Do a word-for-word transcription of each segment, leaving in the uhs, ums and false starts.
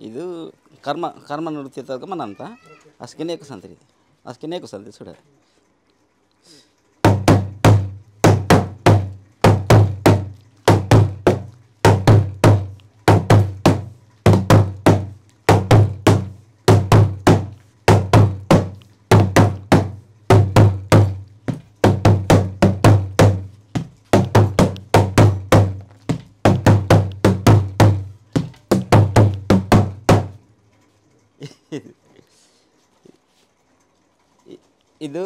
इदु कर्म, कर्म नृत्य तगा मनंता। अस्के नेकु संतरी। अस्के नेकु संतरी सुड़ा। इदु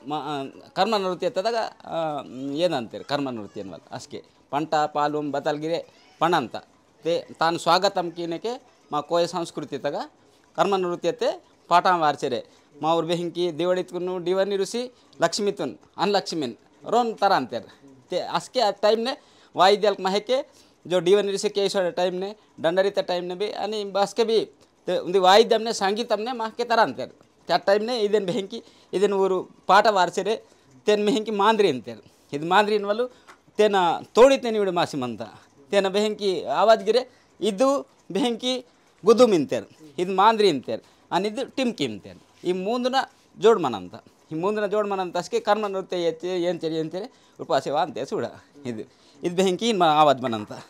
मा-, आ, कर्म नृत्य तदगा, आ, येनंतेर कर्म नृत्य इनवल। अस्के पंटा पालुम बतल गिरे पणंता। ते तान स्वागतम कीनेके मा कोय संस्कृति तगा कर्म नृत्य ते पाटां वारचेरे। मा उर बेहिंकी दिवड़ितकुनु दिवनी ऋषि लक्ष्मीतुन अनलक्ष्मीन रोन तरांतेर। ते अस्के आ टाइम ने वाइद्याल महेके जो दिवनी ऋषि केसोड़ टाइम ने डंडरी ते टाइम ने भी अनि बस्के भी ते उन्दी वाइद्यम ने संगीतम ने महके तरांतेर। त्या टाइम ने इदेन बेहंकी इदेन उरु पाटा वारसेरे तेन मेहंकी मांद्री इंतेर। इद मांद्री इनवलु तेन तोड़ी तेन इवड़े मासी मंता। तेन बेहंकी आवाज गिरे इदु बेहंकी गुदुम इंतेर। इद मांद्री इंतेर। अनि इद टिमकी इंतेर। ई मूंदुना जोड़ मनंता। ई मूंदुना जोड़ मनंता। अस्के कर्म नृत्य येचे, येंचेरे, येंचेरे, उपासे वांते सुड़ा। इद, इद बेहंकी इन मा आवाज मनंता।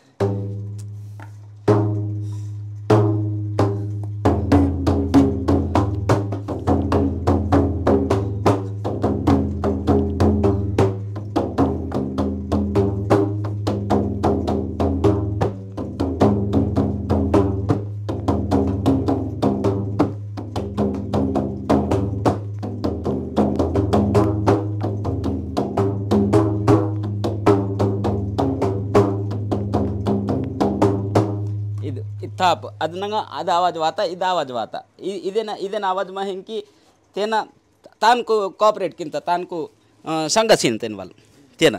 इद, इद ताप, अद नंगा अद आवाज वाता, इद आवाज वाता। इ-, इदेना, इदेना आवाज महेंकी तेना तानकु cooperate किंता तानकु, अ, संगसीन तेन वाल। तेना।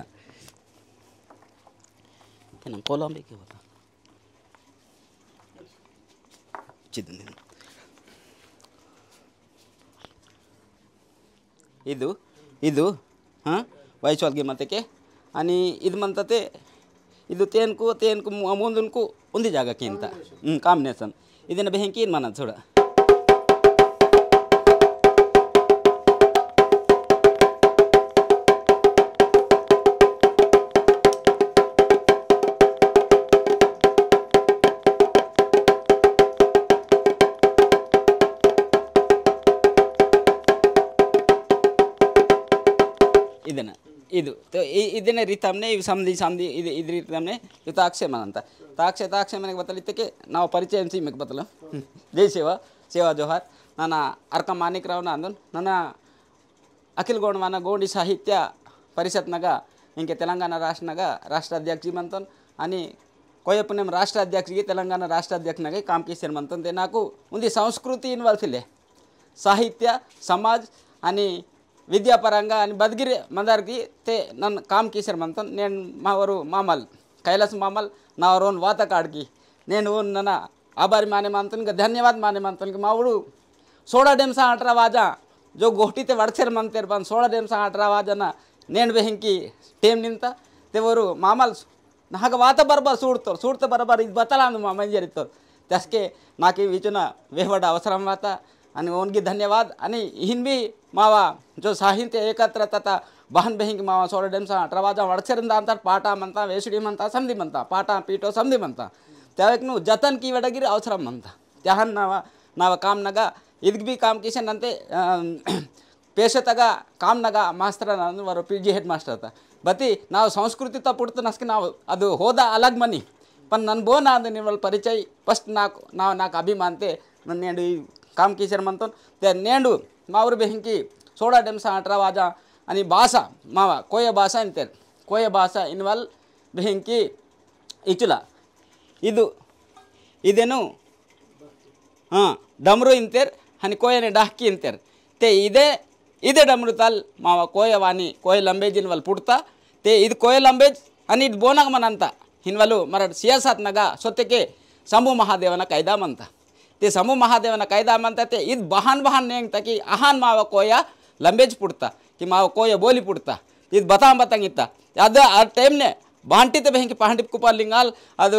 तेना कोलंबी के होता? चिदन। इदु, इदु, हाँ? वाइचोल गे मते के? अनि इद मंतते, इदु तेनकु, तेनकु मु-, मुंदुनकु उंदी जागा किंता। हम्म, combination। इदेन बेहंकीन मना थोड़ा। इदना, इदु। तो इ-, इदने रितमने, इव समदी, समदी, इद-, इद रितमने, इव ताक्षे मनंता। ताक्षे, ताक्षे मनेक बतल इत्तेके, नाव परिचय एमसी मेक बतल। जय सेवा, सेवा जोहार। नना अर्का मानिक राव नांदन, नना अखिल गोंडवाना गोंडी साहित्य परिषद नगा, इंके तेलंगाना राष्ट्र नगा राष्ट्र अध्यक्ष जी मंतन, अनि कोयपुनेम राष्ट्र अध्यक्ष जी तेलंगाना राष्ट्र अध्यक्ष नगे काम कीसेर मंतन। ते नाकु उंदी संस्कृति इनवल थिले, साहित्य, समाज, अनि विद्या परंगा, अनि बदगिरे मंदार की ते नन काम कीसेर मंतन। नेन मावरु मामल, कैलास मामल, नावरोन वाता काड़ की, नेन ओन नना आभारी माने मानतन के धन्यवाद माने मानतन के मावड़ू सोळा डेमसा अठरा वाजा जो गोष्टी ते वड़सेर मनतेर बन सोळा डेमसा अठरा वाजा ना नेन बेहिंकी टेम निंता ते वरु मामल नाहक वाता बरबर सूड़तोर, सूड़ते बरबर इद बतलांदु मा मंजरितोर। तसके नाके विचुना वेहवड अवसरम वाता अनि ओनगी धन्यवाद। अनि इहिन भी मावा जो साहित्य एकत्र तता बहन बेहिंकी मावा सोळा डेमसा अठरा वाजा वड़सेर दांतर पाटा मनता, वेसुडी मनता, समदी मनता, पाटा पीटो समदी मनता। त्यावेकनु जतन की वडगिर अवसरम मंता। त्याहन नावा, नावा काम नगा, इदग भी काम किसे नंते, अ, पेशे तगा काम नगा मास्टर नंद वरो पीजी हेड मास्टर ता। बती नाव संस्कृति ता पुड़त नस्के नाव अदु होदा अलग मनी। पण नन बो नाद निवल परिचय first नाक, नाव नाक अभिमानते नन नेंडु ई काम किसेर मंतोन। ते नेंडु मावर बेहिंकी सोळा डेमसा अठरा वाजा अनि भाषा मावा कोय भाषा इनतेर। कोय भाषा इनवल बेहिंकी इचुला। इदु, इदेनु, हाँ, डमरू इंतेर, हनी कोयने डाहकी इंतेर। ते इदे, इदे डमरू तल, मावा कोय वानी, कोय लंबेज इनवल पुड़ता। ते इद कोय लंबेज, हनी इद बोनग मनंता। हिनवलु मरड सियासत नगा, सोते के शंभु महादेवना कायदा मनता। ते समू महादेवन कायदा मंता ते इद बहान बहान नेंग तकी अहान मावा कोया लंबेज पुड़ता कि मावा कोया बोली पुड़ता। इद बतां बतां इत्ता। अद आ टाइम ने बांटी ते बहिंकी पहांडी कुपार लिंगाल अद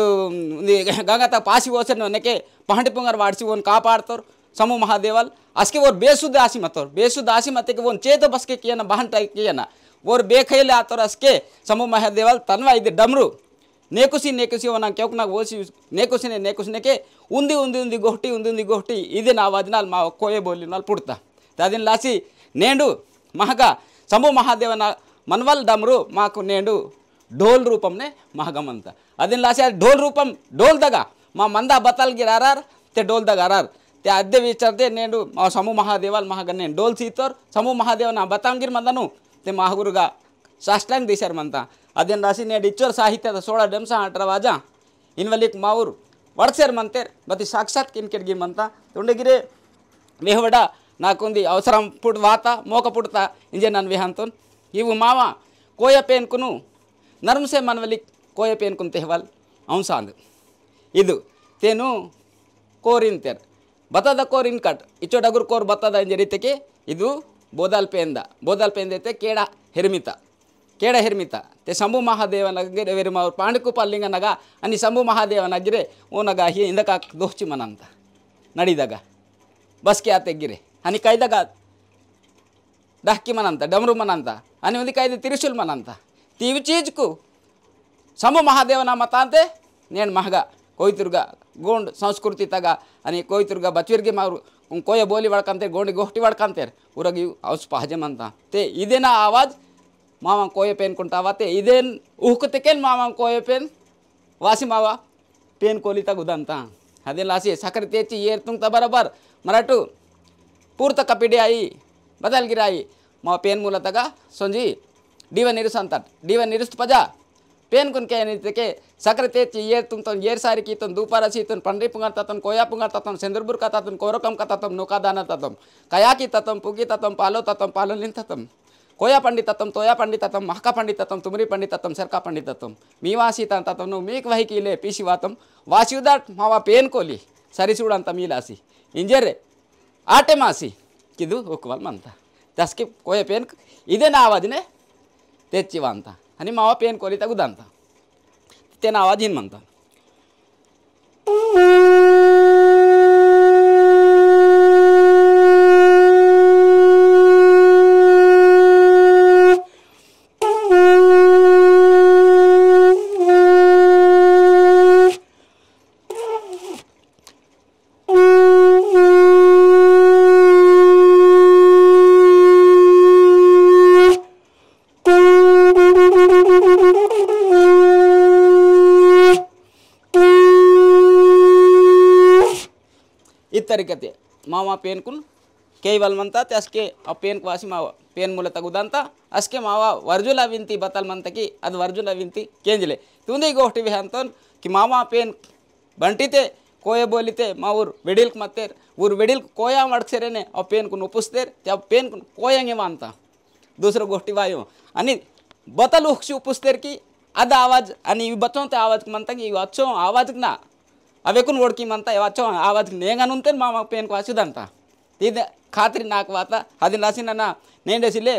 गंगा तक पासी वोसे ननेके पहांडी पुंगर वाड़सी वोन कापाड़तोर समूह महादेवल। असके वोर बेसुद्ध आसी मतोर, बेसुद्ध आसी मते के वोन चेतो बसके कियना, बहन टाइप कियना, वोर बेखैले आतोर। असके समूह महादेवल तनवा इदे डमरू नेकुसी नेकुसी वना क्योंकि ना वोसी नेकुसी ने, नेकुसी ने के उन्दी उन्दी उन्दी गोहटी, उन्दी उन्दी गोहटी इदे ना आवाज नाल मा कोये बोली नाल पुड़ता। तादिन लासी नेंडू महगा समूह महादेवना मनवल डमरू माकु नेंडू ढोल रूपम ने महगा मनता। अदिन लासी ढोल रूपम ढोल दगा मा मंदा बतल गिरारार ते ढोल दगारार ते अद्दे विचारते नेंडू मा समूह महादेवल महगा नेंड ढोल सीतोर समूह महादेवना बताम गिर मंदनु ते महागुरुगा साष्टांग दिसर मनता। अदेन रासी नेड इच्चोर साहित्य द सोळा डेमसा अठरा वाजा इनवलिक माउर वड़सेर मनतेर बती साक्षात किनकेट गिर मनता। तुंडे गिरे वेहवडा नाकुंदी अवसरम पुट वाता मोक पुटता इंजे नन वेहंतोन। इवु मावा कोय पेनकुनु नरमसे मनवलिक कोय पेनकुन तेहवल औंसांद इदु तेनु कोरिन तेर बता द कोर इनकट इचो डगुर कोर बता द इंजरी तेके इदु बोदल पेंदा। बोदल पेंदे ते केड़ा हेरमिता, केड़ा हेरमिता ते शंभु महादेव नगरे वेरुमा पांडकुपल लिंग नगा अनि शंभु महादेव नगरे ओ नगा ही इंदका दोहची मनंता नड़ी दगा बस के आते गिरे अनि कई दगा डहकी मनंता, डमरू मनंता, अनि उन्दी कैदे त्रिशूल मनंता। तीव चीजकु शंभु महादेवना मतांते नेन महगा कोइतुरगा गोंड संस्कृति तगा अनि कोइतुरगा बचविरगे मारु कोय बोली वड़कंतेर, गोंड गोहटी वड़कंतेर, उरगी औस पहजे मनता। ते इदेना आवाज मामा कोय पेनकुंटावा ते इदेन उहकतेकेन मामा कोय पेन वासी मावा पेन कोली तक उदंता। हदे लासी सकरी तेची येर तुंग त बराबर मराठू पूर्त कपिडे आई बदल गिराई। मावा पेन मूला तगा सोंजी डीवा निरुसंतट डीवा निरुस्त पजा पेन कुन के निते के सकरी तेची येर तुंग तोन येर सारी की तोन दूपारा सी तोन पंडरी पुंगर ततोन कोया पुंगर ततोन सेंदुरबुर का ततोन कोरकम का ततोन नोका दाना ततोन कया की ततोन पुगी ततोन पालो ततोन पालो लिन ततोन कोया पंडिततम, तोया पंडिततम, महका पंडिततम, तुमरी पंडिततम, सरका पंडिततम। मीवासी तन ततम नु मीक वही कीले पीसी वातम। वासी उदाट मावा पेन कोली सरी सुड़ान तमीलासी इंजेरे आटे मासी किदु उकवल मनता। तसकी कोय पेन इदे ना आवाज ने तेच्ची वानता। हनी मावा पेन कोली तगुदानता। तेना आवाज हिन मनता। इत्तरिकते मावा पेनकुन केवल मनता ते असके आ पेनकु वासी मावा पेन मूला तगुदानता। असके मावा वर्जुला विनती बतल मनता कि अद वर्जुला विनती केंजले। तुंदी गोष्टी विहांतन कि मावा पेन बंटीते कोय बोलीते मा उर वेडिल्क मत्तेर उर वेडिल्क कोया मड़कसेरेने आ पेनकुन उपुस्तेर ते आ पेनकुन कोयंगे वानता। दूसरो गोष्टी वायो अनि बतल उहकसी उपुस्तेर की अद आवाज अनि इव बच्चों ते आवाज मनता कि इव अच्छो आवाज ना अवेकुन वोड़की मनता इव अच्छो आवाज नेंगा नुनतेन मामा पेनकु वासी दंता। तीद खातरी नाक वाता हदिन लासी नना नेंडे सिले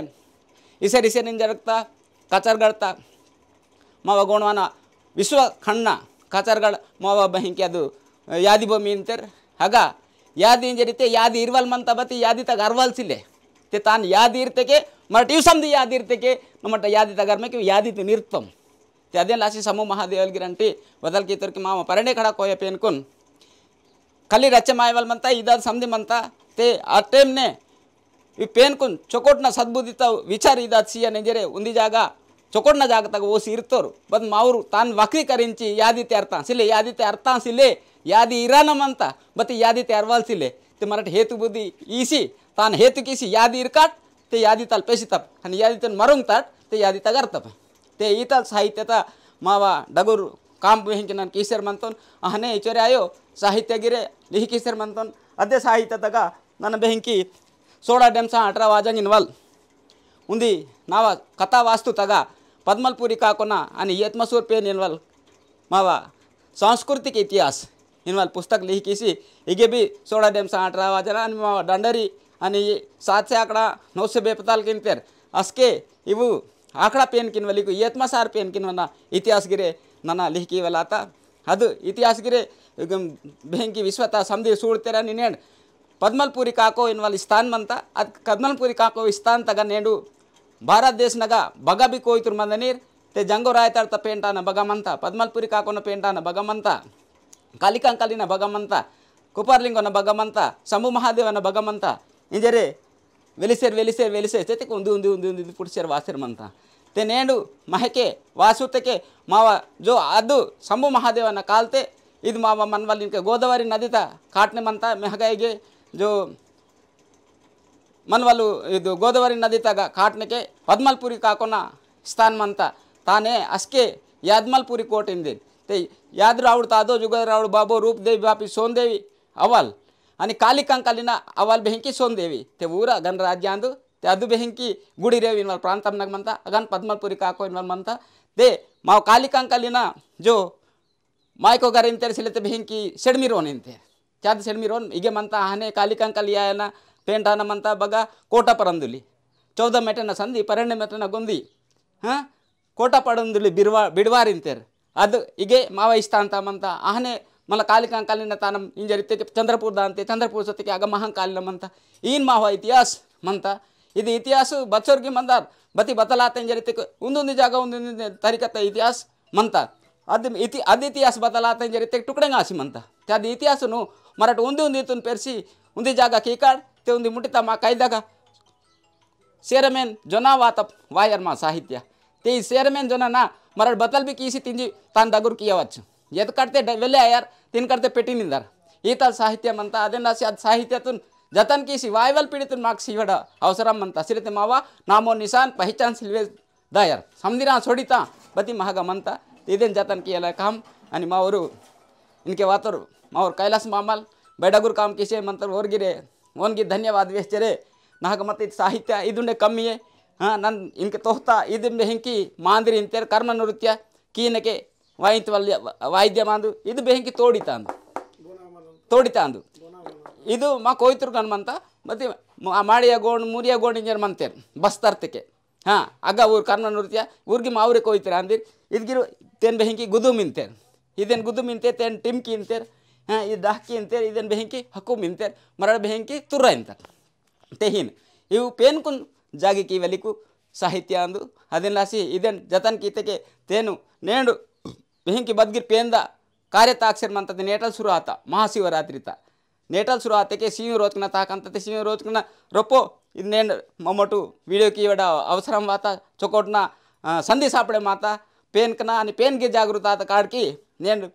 इसे रिसे निंजरकता कचर गड़ता। मावा गोंडवाना विश्व खंडना कचर गड़ मावा बहिंके अदु यादी बो मीनतेर हगा यादी इंजरिते यादी इरवल मनता बती यादी तक अरवल सिले। ते तान यादी इरते के मरट इव समदी यादी इरते के नमट यादी तक अरमे के यादी ते निरतम। ते अदेन लासी समूह महादेवल गिरंटी बदल की तरकी मामा परंडे खड़ा कोय पेनकुन कली रच्चे मायवल मनता इदाद समदी मनता। ते आ टेम ने वी पेनकुन चोकोटना सद्बुद्धिता विचार इदाद सिया नेंजरे उन्दी जागा चोकोटना जागा तक वो सीरतोर बद माउर तान वक्री करिंची यादी ते अर्थां सिले यादी ते अर्थां सिले यादी इराना मनता बती यादी ते अरवाल सिले। ते मरट हेतु बुद्धि ईसी तान हेतु कीसी यादी इरकाट ते यादी तल पेसी तप हन यादी तन मरुंग ताट ते यादी तगर तप। ते ईतल साहित्य ता मावा डगुर काम बेहिंके नन कीसर मनतोन अहने इचोरे आयो साहित्य गिरे लिहि कीसर मनतोन। अद्दे साहित्य तगा नन बेहिंकी सोड़ा डेमसा अठरा वाजंग इनवल उन्दी नावा कथा वास्तु तगा पद्मलपुरी काकोना अनि येतमसूर पेन इनवल मावा सांस्कृतिक इतिहास इनवाल पुस्तक लिहि किसी इगे भी सोड़ा डेमसा अठरा वाजना अनि मावा डंडरी अनि सात से आकड़ा नौ से बेपताल किनतेर असके इवु आकड़ा पेन किनवली को येतमा सार पेन किनवना इतिहास गिरे नना लिहि की वलाता। हदु इतिहास गिरे इगम बेहंकी विश्वता समदी सूड़तेरा निनेंड पद्मलपुरी काको इनवाल स्थान मंता। अद पद्मलपुरी काको स्थान तगा नेंडु भारत देश नगा बगा भी कोईतुर मंदनीर। ते जंगो रायतार त पेंटा न बगा मंता, पद्मलपुरी काको न पेंटा न बगा मंता, कालिकांकाली न बगा मंता, कुपारलिंगो न बगा मंता, शंभु महादेव न बगा मंता। इंजरे वेलिसेर वेलिसेर वेलिसेर तेते उंदी उंदी उंदी उंदी पुटसेर वासेर मंता। ते नेंडु महके वासुतेके मावा जो अदु शंभु महादेव न कालते इद मावा मनवाल इनके गोदावरी नदी ता काटने मंता। महगाइगे जो मनवालु इदु गोदावरी नदी तगा काटनेके पद्मलपुरी काकोना स्थान मंता। ताने असके यादमलपुरी कोट इंदिन। ते याद राउड़ तादो जुगद राउड़ बाबो रूप देवी बापी सोन देवी अवल अनि काली कंकालिना अवल बेहंकी सोन देवी ते ऊरा गण राज्यांदु। ते अदु बेहंकी गुड़ी रेवी इनवल प्रांतम नग मंता। अगन पद्मलपुरी काको इनवल मंता। ते माव काली कंकालिना जो मायको घर इंतेर सिलेते बेहिंकी सेडमी रोन इंतेर। चाद सेडमी रोन इगे मंता आहने काली कंकाली आयना पेंटाना मंता बगा कोटा परंदुली। चौदह मेटना संदी, परेंड मेटना गोंदी। हाँ? कोटा परंदुली बिड़वा-, बिड़वार इंतेर। अद इगे मावा इस्तान ता मंता आहने मला काली कंकाली न तानम इंजरिते के चंद्रपुर दानते, चंद्रपुर सते के आगा महांकाली न मंता। इन मावा इतिहास मंता। इदि इतिहास बचोर की मंदार, बती बतलाते इंजरिते के उन्दुंदी जागा उन्दुंदी तरीका ता इतिहास मंता। अद इति-, अद इतिहास बतलाते इंजरिते टुकड़े आसी मंता। ते अद इतिहास नु मरट उन्दी उन्दी तुन पेरसी उन्दी जागा कीकाड़ ते उन्दी मुटिता मा कैदगा सेरमेन जोना वातप वायर मा साहित्य। ते ई सेरमेन जोना ना मरट बतल भी कीसी तिंजी तान डगुर कियावच्चु। येत करते ड-, वेले आयर तिन करते पेटी निंदर। ईतल साहित्य मंता। अदेन रासी अद साहित्य तुन जतन कीसी वायवल पीड़ी तुन माक सीवड़ा अवसरम मंता। सिरते मावा नामो निशान पहचान सिलवे दायर समदिरा सोडिता बती महगा मंता। इदेन जतन कियला काम अनि मावरु इनके वातोर मावर कैलास मामल बेडगुर काम किसे मंतर ओरगिरे ओनगी धन्यवाद वेचरे। नाहक मत इत साहित्य इदुंडे कम्मिये। हाँ, नन इनके तोहता इदुंडे हिंकी मांदिर इंतेर कर्म नृत्य कीनके वाइंत वल्य-, वाइद्य मांदु इदु बेहिंकी तोडितांदु। तोडितांदु। इदु मा कोइतुर गन मंता मती मा-, माड़िया गोंड, मुरिया गोंड इंजर मंतेर बस्तर तेके। हाँ, अगा ऊर कर्म नृत्य, ऊर की मावरे कोई तेर आंदिर, इद गिरो तेन बहिंकी गुदुम इंतेर। इदेन गुदुम इंते, तेन टिमकी इंतेर, हाँ, इद डाहकी इंतेर, इदेन बहिंकी हकुम इंतेर, मरड़ बहिंकी तुर्रा इंतेर। तेहिन, इव पेन कुन जागी की वलिकु साहित्य आंदु, अदेन लासी, इदेन जतन की तेके, तेनु, नेंडु, बहिंकी बदगिर पेंदा, कार्य ताकसेर मंता ते नेटल सुरु आता, महाशिवरात्रि ता। नेटल सुरु आते के सिंह रोचकना ताकंता ते सिंह रोचकना रोपो, इद नेंड ममोटु video की वडा अवसरम वाता, चोकोटना, अ, संधि सापड़े माता, पेन कना अनि पेन के जागरूकता आता काड़ की, नेंड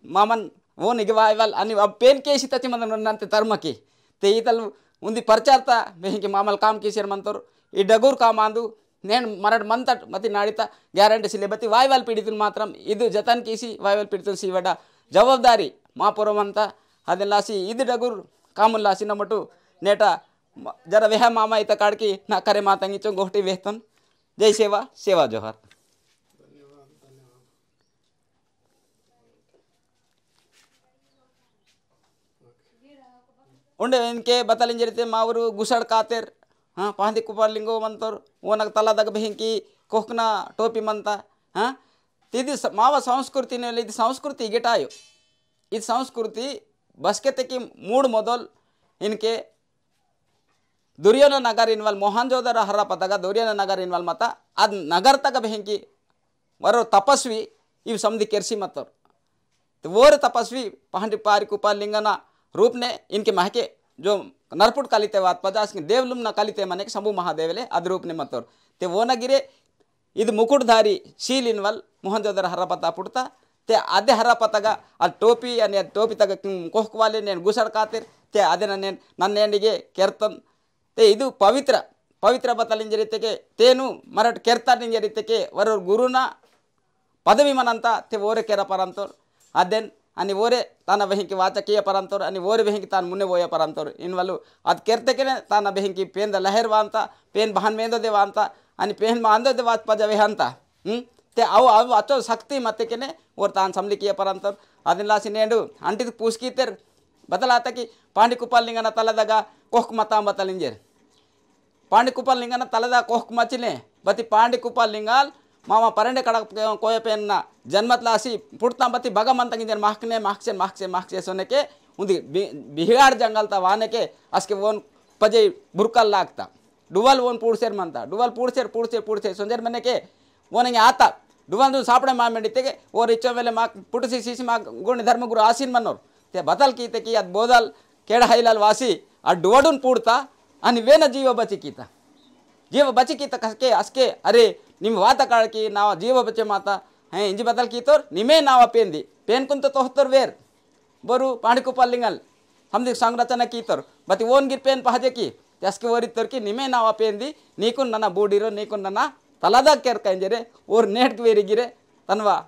मामन वो निगवायवल अनि अब पेन के इसी तची मंदन नन्ते धर्म की। ते इतल उन्दी प्रचार ता, बेहिंके मामल काम की सेर मंतोर, इ डगुर काम आंदु, नेन मरड मंतट मति नाड़िता guarantee सिले बति वायवल पीड़ितुन मात्रम इदु जतन कीसी वायवल पीड़ितुन सीवडा जवाबदारी मा पोरो मंता। अदेन लासी इदु डगुर कामुन लासी नमटु नेटा म-, जरा वेहा मामा इता काड़की ना करे मातंगी चो गोहटी वेहतन। जय सेवा, सेवा जोहार। उंडे इनके बतल इंजरिते मावरु गुसड़ कातेर, हाँ, पहांदी कुपार लिंगो मंतोर, वोनक तला दग बहिंकी कोहकना टोपी मंता, हाँ, तिदी स-, मावा संस्कृति ने इदी संस्कृति गिटायो। इद संस्कृति बसके तेकी मूड मोदल इनके दुर्योधन नगर इनवल मोहनजोदड़ो हड़प्पा तगा दुर्योधन नगर इनवल मता, अद नगर तगा बहिंकी वरो तपस्वी इव समदी केरसी मतोर। ते वोर तपस्वी पहांदी पारी कुपार लिंगना रूप ने इनके महके जो नरपुट कलिते वात पजास के देवलुम न कलिते मने के शंभु महादेवले अद रूप ने मतोर। ते वो न गिरे इद मुकुटधारी शील इनवल मोहनजोदड़ो हड़प्पा ता पुटता। ते अदे हड़प्पा तगा अद टोपी अनि अद टोपी तगा किम कोहक वाले नेन गुसड़ कातेर। ते अदे नन्नेन नन्नेंडिगे केरतन। ते इदु पवित्र, पवित्र बतल इंजरितेके तेनु मरट केरता इंजरितेके वरोर गुरुना पदवी मनंता ते वोरे केरा परंतोर। अदेन अनि वोरे ताना बहिंकी वाचा किया परंतोर, अनि वोरे बहिंकी तान मुन्ने वोया परंतोर। इनवलु अद केरतेकेने ताना बहिंकी पेंद लहेर वांता, पेन बहन मेंदो दे वांता, अनि पेन मांदो दे वात पजा वेहंता। हम्म? ते अव, अव अचो शक्ति मतेकेने वोर तान समली किया परंतोर। अदिन लासी नेंडु अंटित पूसकीतेर बतल आता कि पांडी कुपार लिंगना तला दगा कोहक मताम बतल इंजेर। पांडी कुपार लिंगना तला दगा कोहक मचिले, बती पांडी कुपार लिंगाल मामा परंडे कड़क कोय पेन ना जन्मत लासी पुटता बती बगा मंता इंजर महकने, महकसे, महकसे, महकसे सोने के उन्दी बि-, बिहार जंगल ता वाने के असके वोन पजे बुरकल लागता। डुवल वोन पुड़सेर मंता, डुवल पुड़सेर, पुड़सेर, पुड़सेर, सोंजेर मने के वोन इंगे आता। डुवल दुन सापड़े मा मेंडी तेके, वो रिचो वेले मा पुटसी सीसी मा गुण धर्म गुरु आसीन मनोर। ते बतल की ते की अद बोदल केड़ हाइलाल वासी, अद डुवडुन पुड़ता, अनि वेन जीव बची कीता। जीव बची कीता कसके, असके, अरे, निम वाता काड़ की नावा जीव बचे माता, हैं, इंजी बतल कीतोर, निमे नावा पेंदी, पेन कुन तो तोहतोर वेर। बोरू पांडी कुपार लिंगल, हम दिक संरचना कीतोर, बती वोन गिर पेन पहजे की, जसके वोरी तोर की निमे नावा पेंदी, नीकुन नना बूडीरो, नीकुन नना तलादा केर कहें जरे, ओर नेट के वेरी गिरे, तनवा,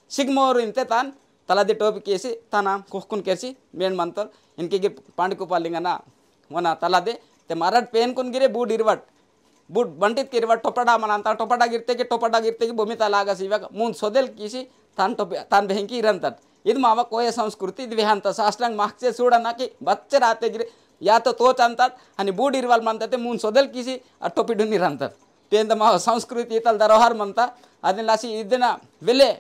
सिगमोर इनते तान, तलादे टोपी केसी, ताना कोहकुन केसी, मेन मंतोर, इनके गिर पांडी कुपार लिंगना, वना तलादे, ते मरट पेन कुन गिरे बूड इरवट, बुड बंटित के इरवा टोपड़ा मनांता, टोपड़ा गिरते के, टोपड़ा गिरते के, बोमी ता लागा सीवा, मून सोदेल किसी, तान टोपे, तान बेहंकी इरंतट। इद मावा कोय संस्कृति, इद वेहंत शास्त्रंग मागचे सूडना कि बच्चे राते गिरे, या तो तोच अंतट, अनि बूड इरवाल मंता ते मून सोदेल किसी, अ टोपी डुन इरंतट। पेंद मावा संस्कृति इतल दरोहर मंता, अदिन लासी इदिना वेले,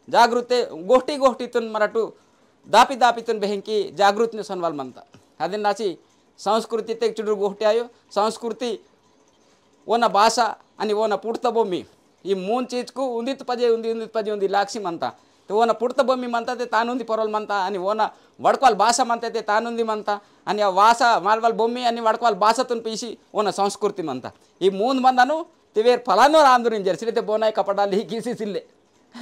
जागृते गोष्टी गोष्टीतुन मरटु दापी दापीतुन बेहंकी जागृत ने सनवाल मंता। अदिन लासी संस्कृति ते चुडुर गोष्टी आयो, संस्कृति ओना भाषा अनि ओना पुट्ट भूमि। ई मून चीज कु उन्दित पजे उन्दी, उन्दित पजे उन्दी लाक्सी मंता। ते ओना पुट्ट भूमि मंता ते तान उन्दी परवल मंता, अनि ओना वड़कवाल भाषा मंता ते तान उन्दी मंता। अनि आ भाषा मालवाल भूमि अनि वड़कवाल भाषातुन पीसी ओना संस्कृति मंता। ई मून मंदनु ते वेर फलानो रांदुरिन जर्सिले ते बोनाई कपड़ा लिही किसी सिल्ले।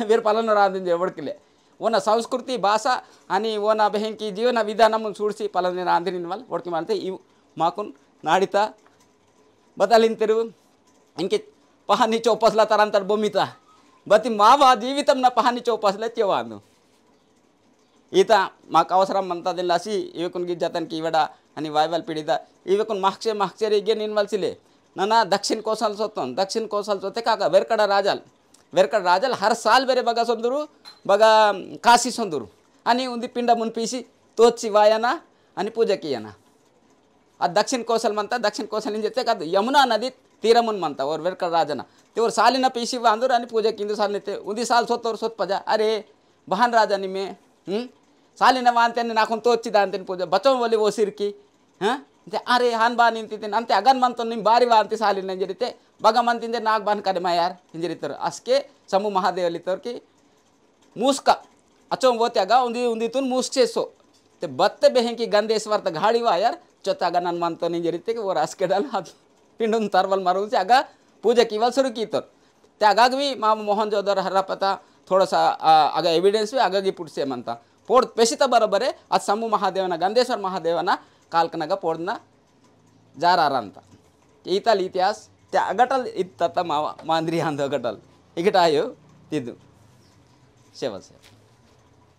वेर पालन रांदिन जे वड़किले। ओना संस्कृति, भाषा, अनि ओना बेहेंकी जीवन विधानमुन सूड़सी पालन रांदिन वाल वड़कि मानते इव माकुन नाड़िता बदलिन तेरु। इनके पहानी चौपसला तरंतर बोमिता। बति मावा जीवितम ना पहानी चौपसला तेवानु। ईता माक अवसरम मंता दिलासी, इवेकुन गिज्जातन की इवड़ा, अनि वाइवल पीड़िता, इवेकुन महक्से महक्से रे इगे निनवल सिले। नना दक्षिण कोसल सोतन, दक्षिण कोसल सोते काका, वेरकड़ा राजल। वेरकड़ा राजल हर साल वेरे बगा सोंदुरु, बगा कासी सोंदुरु। अनि उन्दी पिंडा मुन पीसी, तोची वायना, अनि पूजा कियना। आ दक्षिण कोसल मंता, दक्षिण कोसल इंजेते कादु, यमुना नदी तीरमुन मंता, ओर वेरकड़ा राजना। ते ओर सालिना पीसी वांदुर, अनि पूजा किंदु सालिना ते, उन्दी साल सोतोर सोत पजा, अरे, बहान राजा निमे, हम्म? सालिना वांते ने नाकुन तोची दांते ने पूजा, बचो बोले वो सिर की, हाँ? ते अरे, हान बान इंती ते, अंते अगन मन तो निम बारी वांते सालिना इंजरी ते, बगा मन तिंदे नाक बान करे मा यार, इंजरी तर, असके समू महादेव लितर की, मूसका, अचो वो त्यागा, उन्दी, उन्दी तुन मूसके सो, ते बत्ते बेहें की गंदेश्वर त घाड़ी वा यार, चो त्यागा नन मन तो इंजरी ते, वो रास के डाल हाथ, पिंडुन तरवल मारू से आगा, पूजा की वल शुरू की तर। ते आगा भी माम मोहनजोदड़ो हड़प्पा ता थोड़ा सा, आ, आगा evidence भी आगा की पुट से मनता। पोड़ पेशिता बरोबर है, अद शंभु महादेवना, गंधेश्वर महादेवना कालकनगा पोड़ना जा रहा रंता। ईतल इतिहास, ते अगटल इत्तत मावा, मांद्री आंदो अगटल। इगट आयो, तिदु। सेवा सेवा।